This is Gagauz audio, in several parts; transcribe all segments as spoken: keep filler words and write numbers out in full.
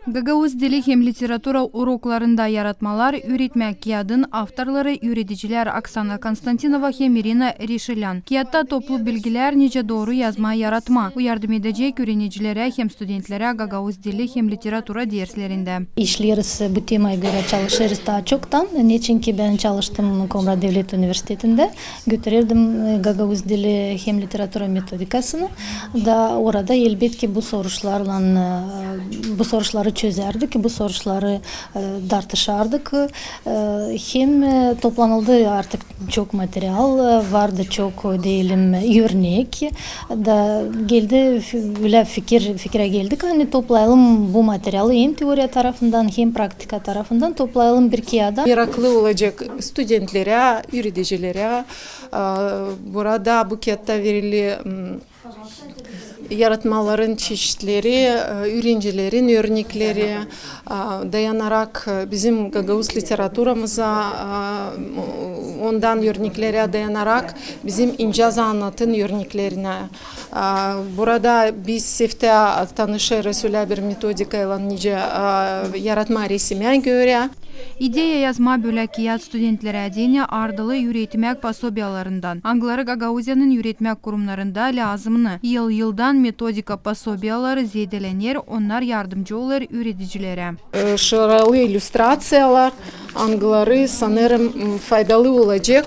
Gagauz dili hem literatura uroklarında yaratmalar üüretmäk kiyadın avtorları üüredicilär Oksana Konstantinova hem İrina Reşelän. Kiyatta toplu bilgilär, nicä dooru yazmaa, yaratmaa. Bu yardım edecek üürenicilerä hem studentlerä gagauz dili hem literatura derslerindä. İşleeriz bu temaya görä, çalışêrız taa çoktan. Neçin ki bän çalıştım Komrat devlet universitetindä, götürärdim, e, gagauz dili hem literatura metodikasını. Da orada, elbetki, bu soruşlarlan, e, bu soruşları çözärdik, bu soruşları, e, dartışardık. E, hem, e, toplanıldı artık çok material, e, vardı çok, deyelim, örnek. Da geldi fi-, bölä fikir, fikirä geldik, ani toplayalım bu materialı hem teoriya tarafından, hem praktika tarafından toplayalım bir kiyada. Meraklı olacek studentlerä, üüredicilerä, e, burada bu kiyatta verili, m, yaratmaların çeşitleri, e, üürenicilerin örnekleri, e, dayanarak, e, bizim gagauz literaturamıza, e, ondan örneklerä dayanarak bizim incä zanaatın örneklerinä. E, burada biz seftä tanışêrız ölä bir metodikaylan, nicä, e, yaratmaa resimä görä. İdeya yazmaa bölä kiyat studentlerä deyni ardılı üüretmäk posobiyalarından, angıları Gagauziyanın üüretmäk kurumnarında lääzımnı. Yıl-yıldan metodika posobiyaları zeedelener, onnar yardımcı olêr üüredicilerä. E, şaralı illüstraţiyalar, angıları, sanêrım, m, faydalı olacek,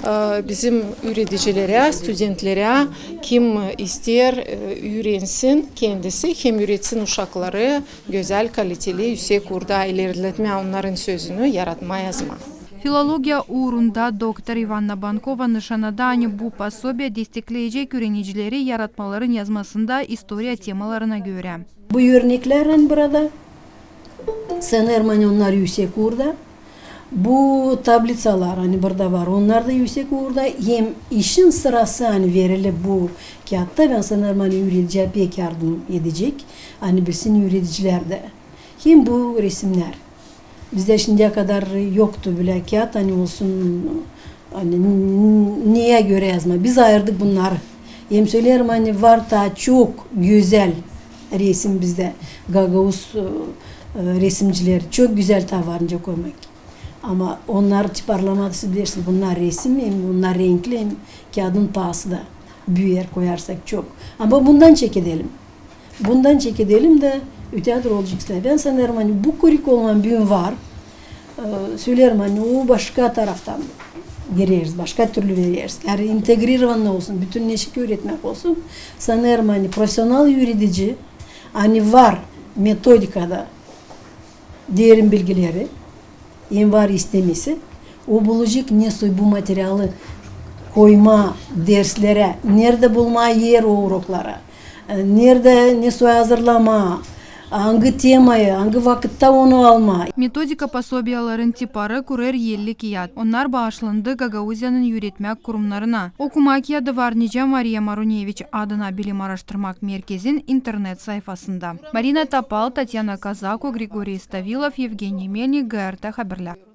e, bizim üüredicilerä, studentlerä, kim isteer, e, üürensin kendisi hem üüretsin uşakları gözäl, kaliteli, üüsek uurda ilerletmää onnarın sözünü, yaratmaa, yazmaa. Filologiya uurunda doktor İvanna Bankova nışannadı, ani bu posobiya destekleyecek üürenicileri yaratmaların yazmasında istoriya temalarına görä. Bu örneklär, ani burada, sanêrım, ani onnar üüsek uurda. Bu tabliţalar, ani burada var, onnar da üüsek uurda. Hem işin sırası, ani verili bu kiyatta, bän sanêrım, ani üüredicilärä pek yardım edecek, ani bilsin üüredicilär dä. Hem bu resimnär. Bizdä şindiyä kadar yoktu bölä kiyat, ani olsun, ani n-, n-, neyä görä yazmaa. Biz ayırdık bunnarı. Hem söleerim, ani var taa çok gözäl resim bizdä, gagauz, e, e, resimcileri. Çok gözäl taa var nicä koymak. Ama onnarı tiparlamaa, siz bilersiniz, bunnar resim, hem onnar renkli, hem kiyadın paası da büüyer, koyarsak çok. Ama bundan çekedelim. Bundan çekedelim dä öteyä dooru olacek işlär. Bän sanêrım, ani bu kurikulum büün var. E, söleerim, ani o başka taraftan vereriz, başka türlü vereriz. Eer integrirovanno olsun, bütünleşik üüretmäk olsun. Sanêrım, ani profesional üüredici, ani var metodikada derin bilgileri, hem var istemesi, o bulacek nesoy bu materialı koymaa derslerä, neredä bulmaa er o uroklara, e, neredä nesoy hazırlamaa, angı temayı, angı vakıtta onu almaa. Metodika posobiyaların tiparı kurêr elli kiyat. Onnar baaşlandı Gagauziyanın üüretmäk kurumnarına. Okumaa kiyadı var nicä Mariya Maruneviç adına bilim aaraştırmak merkezin internet sayfasında. Marina Topal, Tatyana Kazako, Grigoriy Stavilov, Yevgeniy Melnik, GRT Haberlär.